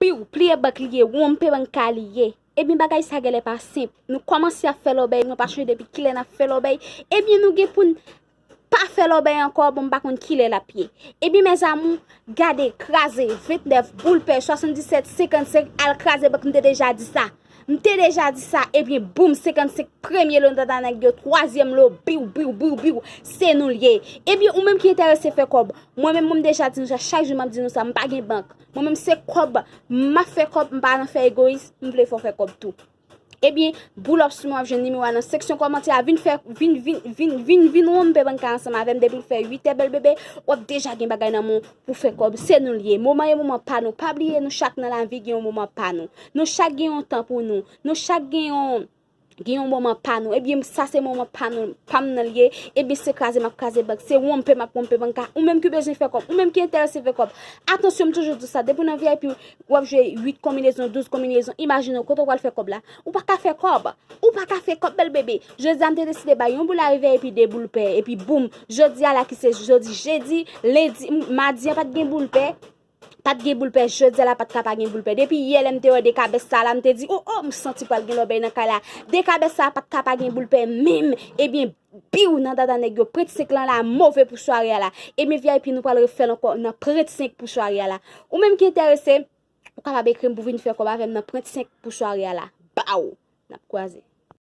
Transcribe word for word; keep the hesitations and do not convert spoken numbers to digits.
Biw, pliye bank li ye, wonpe banka li ye. Ebyen, bagay sa genlè pa senp. Nou kòmanse ap fè lòbèy, mwen pa sonje depi kilè n ap fè lòbèy. Ebyen, nou gen pou n pa fè lòbèy ankò, bon, m pa konn kilè l ap ye. Ebyen, mes amours, gade, kraze, ventnèf, boul pè, swasanndisèt, senkannsenk, al kraze bank, m te deja di sa. M te deja di sa, ebyen, boum, senkannsenk, premye lo nan dada nèg yo, twazyèm lo, biw, biw, biw, biw, se nou l ye. Ebyen, ou menm ki enterese fè kòb, mwen menm, mwen m deja di nou sa, chak jou m ap di nou sa, m pa gen bank. Mwen menm, se kòb, m ap fè kòb, m pa nan fè egoyis, m vle fè w fè kòb tou. Ebyen, boul up sou mwen, w ap jwenn nimewo a nan seksyon kòmantè a. Vin fè, vin, vin, vin, vin, vin wonpe banka ansanm avè m depi l fè uit è, bèl bebe, w ap deja gen bagay nan men w pou fè kòb. Se nou l ye. Moman e moman pa nou. Pa bliye, nou chak nan lavi gen yon moman pa nou. Nou chak gen yon tan pou nou. Nou chak gen yon, gen yon moman pa nou. Ebyen, sa se moman pa nou, pa m nan l ye. Ebyen, se kraze m ap kraze bank. Se wonpe m ap wonpe banka. Ou menm ki bezwen fè kòb, ou menm ki enterese fè kòb. Atansyon, m toujou di w sa. Depi w nan V I P, w ap jwe uit konbinezon, douz konbinezon. Imajine w, kote w pral fè kòb la? Ou pa ka fè kòb. Ou pa ka fè kòb, bèl bebe. Jodi a, m te deside bay yon boul a V I P, de boul pè. Epi boum, jodi a la ki se jodi, jedi, lendi, m-, madi an pa t gen boul pè. Pa t gen boul pè, jodi a la pa t ka pa gen boul pè. Depi yè lè m te wè dekabès sa la, m te di, o, o, m santi pral gen lòbèy nan kay la. Dekabès sa a pa t ka pa gen boul pè menm. Ebyen, biw nan dada nèg yo. Prent senk lan la move pou sware a la. Ebyen, V I P, nou pral refè l ankò nan prent senk pou sware a la. Ou menm ki enterese, ou kapab ekri m pou vin fè kòb avè m nan prent senk pou sware a la. Baw! N ap kwaze.